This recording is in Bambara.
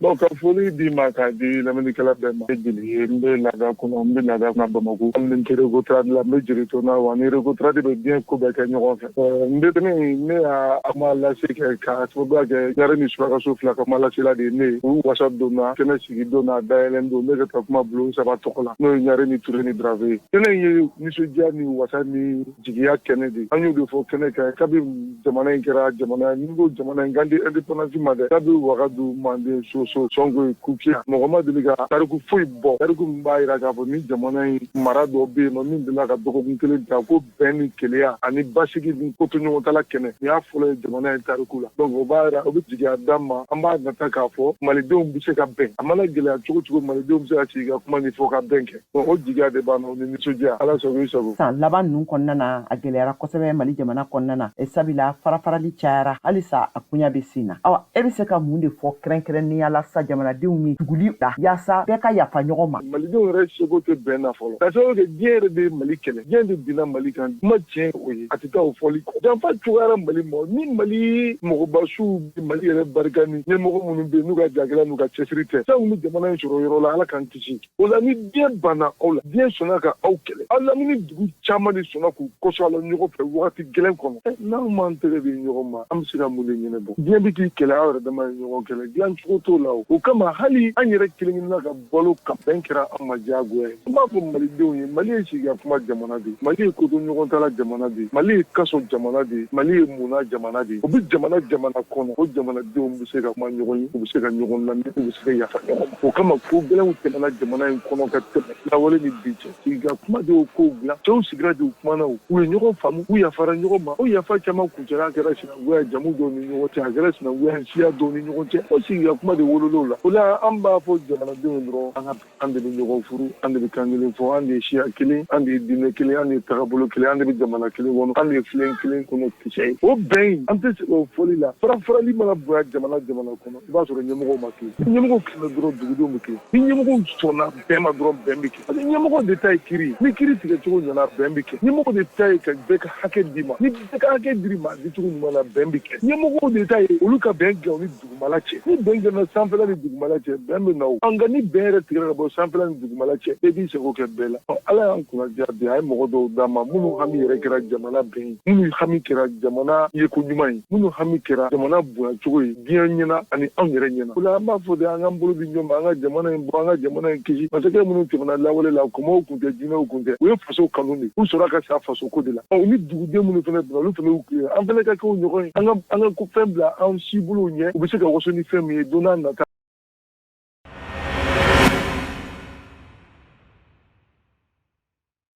Bon, ka foli d'i ma k'a di lamɛnnikɛla bɛɛ ma. Jeli ye, n bɛ laada kɔnɔ, n bɛ laada kɔnɔ Bamakɔ. Hali ni n tɛ Recotrade la, n bɛ jeli to na wa ni Recotrade bɛ diɲɛ ko bɛɛ kɛ ɲɔgɔn fɛ. N bɛ ne y'a kuma lase kɛ k'a sababuya kɛ Ɲare ni Surakaso fila ka kuma lasela de ye ne ye. U wasa donna kɛnɛ sigi don n'a dayɛlɛn don, ne ka taa kuma bulon saba tɔgɔ la, n'o ye Ɲare ni Ture ni Drave ye. Kɛnɛ in ye nisɔndiya ni wasa ni jigiya kɛnɛ de. An y'o de fɔ kɛnɛ kan kabi jamana in kɛra jamana. N'i ko jamana in kan di indépendance ma dɛ, kabi Wagadu, Manden, Soso, Sɔngoyi, Kukiya, mɔgɔ ma deli ka tariku foyi bɔ, tariku min b'a jira k'a fɔ ni jamana in mara dɔ bɛ yen nɔ min delila ka dɔgɔkun kelen ta ko bɛn ni kelenya ani basigi ni kotoɲɔgɔntala kɛnɛ. Nin y'a fɔlɔ ye jamana in tariku la. Donc o b'a jira, o bɛ jigiya d'an ma. An b'a nata k'a fɔ malidenw bɛ se ka bɛn, a mana gɛlɛya cogo cogo, malidenw bɛ se ka sigi ka kuma ni fɔ ka bɛn kɛ. O jigiya de b'an na, o ni nisɔndiya. Ala sago i sago. San laban ninnu kɔnɔna na, a gɛlɛyara kosɛbɛ Mali jamana kɔnɔna na, sabula farafarali cayara, halisa a koɲa bɛ sen na. Awa, e bɛ se ka mun de fɔ kɛrɛnkɛrɛnnenya la sa jamanadenw ye tuguli la, yaasa bɛɛ ka yafa ɲɔgɔn ma? Malidenw yɛrɛ seko tɛ bɛn na fɔlɔ, ka sababu kɛ diɲɛ yɛrɛ de ye Mali kɛlɛ, diɲɛ de binna Mali kan. Kuma tiɲɛ o ye, a tɛ taa o fɔli kɔ. Janfa cogayara Mali ma ni Mali mɔgɔbasiw, Mali yɛrɛ barika ni ɲɛmɔgɔ minnu bɛ yen, n'u ka jagɛlɛya n'u ka cɛsiri tɛ, fɛn bɛ jamana in sɔrɔ yɔrɔ la. Ala k'an kisi o la. Ni diɲɛ banna aw la, diɲɛ sɔnna ka aw kɛlɛ, aw lamini dugu caman de sɔnna k'u kɔsɔ a la ɲɔgɔn fɛ wagati gɛlɛn kɔnɔ. N'anw m'an tɛgɛ di ɲɔgɔn ma, an bɛ se ka mun de ɲɛnabɔ? Diɲɛ bɛ k'i kɛlɛ, aw yɛrɛ dama ye ɲɔgɔn kɛlɛ, dilan cogo t'o la. O kama, hali an yɛrɛ kelen kelenna ka balo ka bɛn kɛra an ma diyagoya ye. An b'a fɔ malidenw ye, Mali ye sigi ka kuma jamana de ye, Mali ye koto ɲɔgɔn tala jamana de ye, Mali ye kaso jamana de ye, Mali ye munna jamana de ye. O bɛ jamana jamana kɔnɔ, o jamanadenw bɛ se ka kuma ɲɔgɔn ye, u bɛ se ka ɲɔgɔn lamɛn, u bɛ se ka yafa ɲɔgɔn ma. O kama, ko gɛlɛnw tɛmɛna jamana in kɔnɔ ka tɛmɛ lawale ni bi cɛ. Sigi ka kuma de y'o kow dilan. Cɛw sigira de, u kumana, u ye ɲɔgɔn faamu, u yafara ɲɔgɔn ma. O yafa caman kuncɛla, a kɛra sinankunya jamu dɔw ni ɲɔgɔn cɛ, a kɛra sinankunya siya dɔw ni ɲɔgɔn cɛ. O sigi ka kuma de wolol'o la. O la, an b'a fɔ jamanadenw dɔrɔn, an ka an de bɛ ɲɔgɔn furu, an de bɛ kan kelen fɔ, an de ye siya kelen, an de ye diinɛ kelen, an de ye tagabolo kelen, an de bɛ jamana kelen kɔnɔ, an de ye filen kelen kɔnɔ kisɛ ye. O bɛn in, an tɛ se o fɔli la. Fara farali mana bonya jamana jamana kɔnɔ, i b'a sɔrɔ ɲɛmɔgɔw ma tilen. Ni ɲɛmɔgɔw tilenna dɔrɔn, dugudenw bɛ tilen. Ni ɲɛmɔgɔw sɔnna bɛn ma dɔrɔn, bɛn bɛ kɛ, parce que ɲɛmɔgɔ de ta ye kiri ye. Ni kiri tigɛcogo ɲɛna, bɛn bɛ kɛ. Ɲɛmɔgɔ de ta ye ka bɛɛ ka hakɛ d'i ma. Ni bɛɛ ka hakɛ dir'i ma a dicogo ɲuman na, bɛn bɛ kɛ. Ɲɛmɔgɔw de ta ye olu ka bɛn gɛn ni dugumala cɛ. Ni bɛn gɛnna sanfɛla ni dugumala cɛ, bɛn bɛ na. O nka ni bɛn yɛrɛ tigɛra ka bɔ sanfɛla ni dugumala cɛ, bɛɛ b'i sago kɛ bɛɛ la. Ala y'an kunna diya bi, a ye mɔgɔ dɔw d'an ma minnu hami yɛrɛ kɛra jamana bɛn ye, minnu hami kɛra jamana yeko ɲuman ye, minnu hami kɛra jamana bonyacogo ye diɲɛ ɲɛna ani anw yɛrɛ ɲɛna. O la, an b'a fɔ de, an k'an bolo di ɲɔgɔn ma, an ka jamana in bɔ, an ka jamana in kisi. Masakɛ minnu tɛmɛna lawale la, kɔmɔw kun tɛ, jinɛw kun tɛ, u ye faso kanu de, u sɔrɔ ka sa faso ko de la. Ɔ ni duguden minnu fana bila, olu fana y'u kɛ, an fana ka kɛ o ɲɔgɔn ye. An ka ko fɛn bila an si bolow ɲɛ, u bɛ se ka waso ni fɛn min ye don n'a nata.